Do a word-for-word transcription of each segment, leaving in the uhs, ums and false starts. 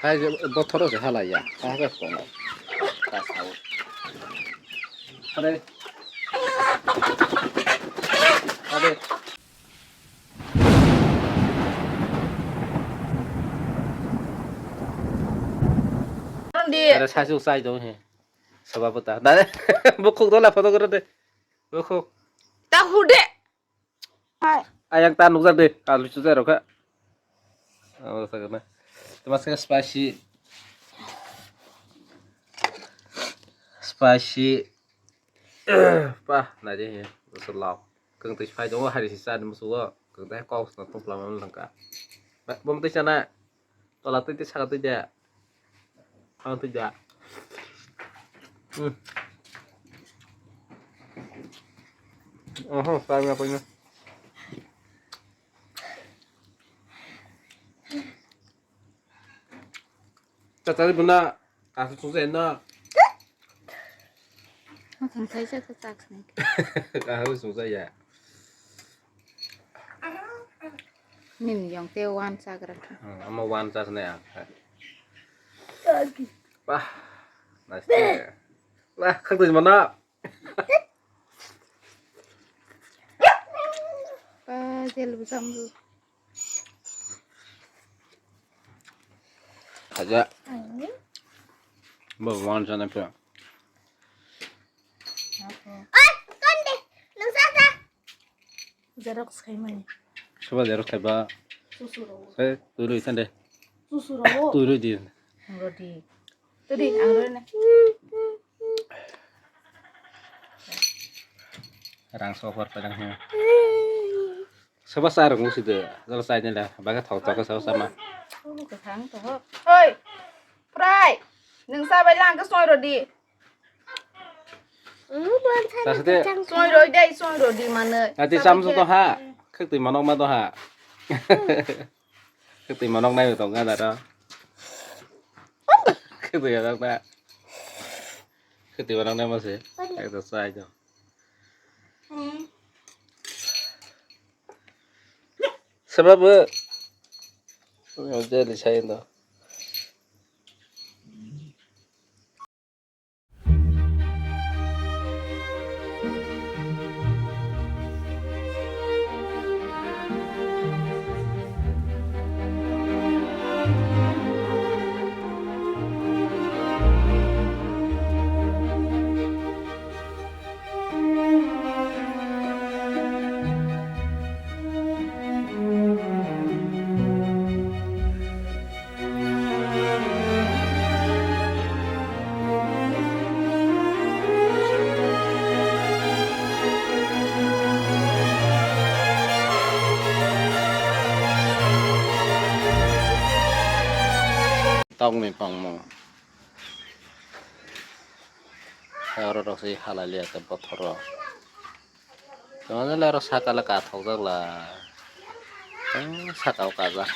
Hai je bothoro se hala ya. Hai ke kono. Ta sao. Are. Are. Di. Are sai su sai dong he. Sabapata. Dale. Bukhuk dola photo gore de. Bukhuk. Ta hude. Hai. Ayang ta nukjak de, kalu chuja rokha. Abo sakna. Tama sakna spicy. Spicy. Pa, naidi he. Musu lao. Kang twi phai dongo hari si sa musu wo. Kang tai kok sna topla ma langka. Bom twi sana. Tola twi twi saka twi de. Ang twi de. Hmm. Oho, sa nga pa nga. Tata buna kasu sungsa na. Ang thaisa ta chak snai. Kasu sungsa ya. Nin yong te wan chagra. Hmm, ama wan chas na ya. Bah, nice. Bah, khak twi mana. Ba, jel bujang bu. Khaja. Bo wan chana pha. Oi, kon de. Nungsa sa. Xerox khaimani. Soba xerox khaiba. Susuro. He, twi rwi sande. Susuro. Twi rwi di. Ang rodi. Twi di, ang rodi na. Rang sokor padang he. Soba sa rung si de. Jala sai ne la. Baga thok thok soba sama. Ulu ka thang to ho. Oi. Prai. Nungsa bai lang ka soi rodi. Sasate. Soi roi dai, soi rodi mane. Ati samsu to ha. Khak twi manok ma to ha. Khak twi manok nai to ga daro. Khak twi manok na. Khak twi manok nai ma se. Ek to sai to. Sababu. Jeli sai to. Tokni tongmung. Oro rok se halai liya khe bothoro. Tamo le oro saka le kathokjak la. Tamo saka o kajak.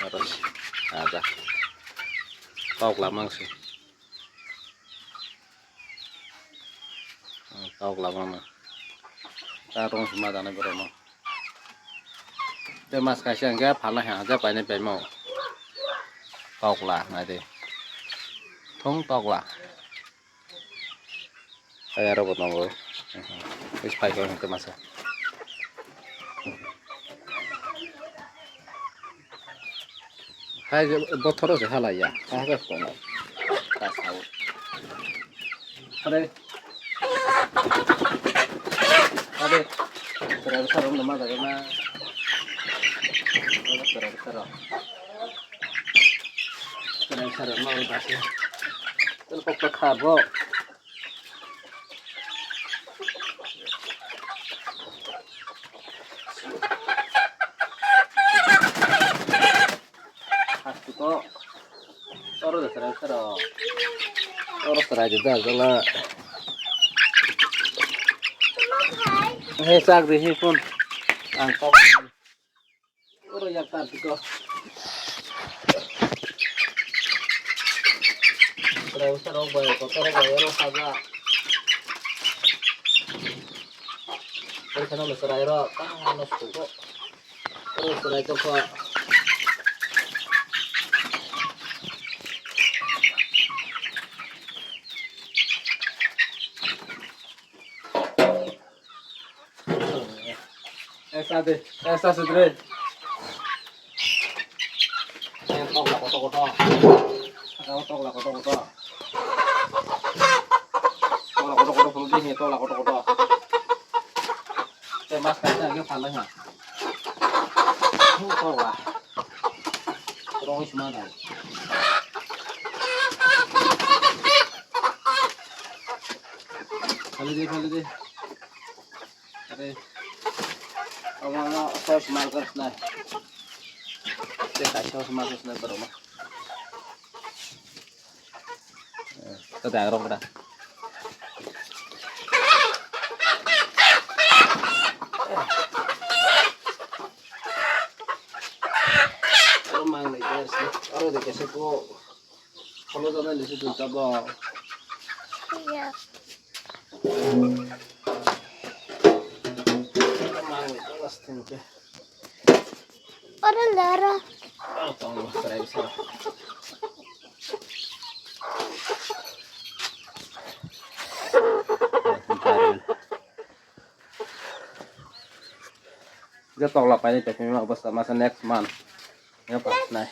Oro kajak. Tok lamang se. Tok lamang no. Ta rong se ma jani borok no. Tei mas kaisa hwnkhe phalnai hwnka hwnjak painai paimo. Tokla naidi. Thung tokla. Tei aro bo tongo. Is phaikhe hwnkhe masa. Hai je bothoro se halai ya. Hai je kono. Ta sao. Are. Are. Kare sa rom nama daga na. Kare sa rom. Kare sa rom ma ro basi. Tel pok pok kha bo. Hakuto. Oro da serai sero. Oro serai da da jala. He sak de he phone. Ang kok. Oro yak tar tiko. Serai sero bai, kotor bai, oro saja. Oro sana serai ro, tang ano suko. Oro serai toko. Ta de, ta sa se dre. Yang tok la koto koto. Ang tok la koto koto. Tok la koto koto, pun ding tok la koto koto. Te mas ka ta ge phalai ha. Tok la. Rong sma dai. Phalai de, phalai de. Are, ama, ama, sauce markers na. Te kai sauce markers na, bro, ma. Te dak rok da. Aro mang ni guys, aro de kese ko. Follow jana lisi tu tabo. Iya. Mang ni guys, thank you. Ora lara. Oh, tong, try sa. Dia tolak paine pekeng ma basta masa next month. Ya pas nai.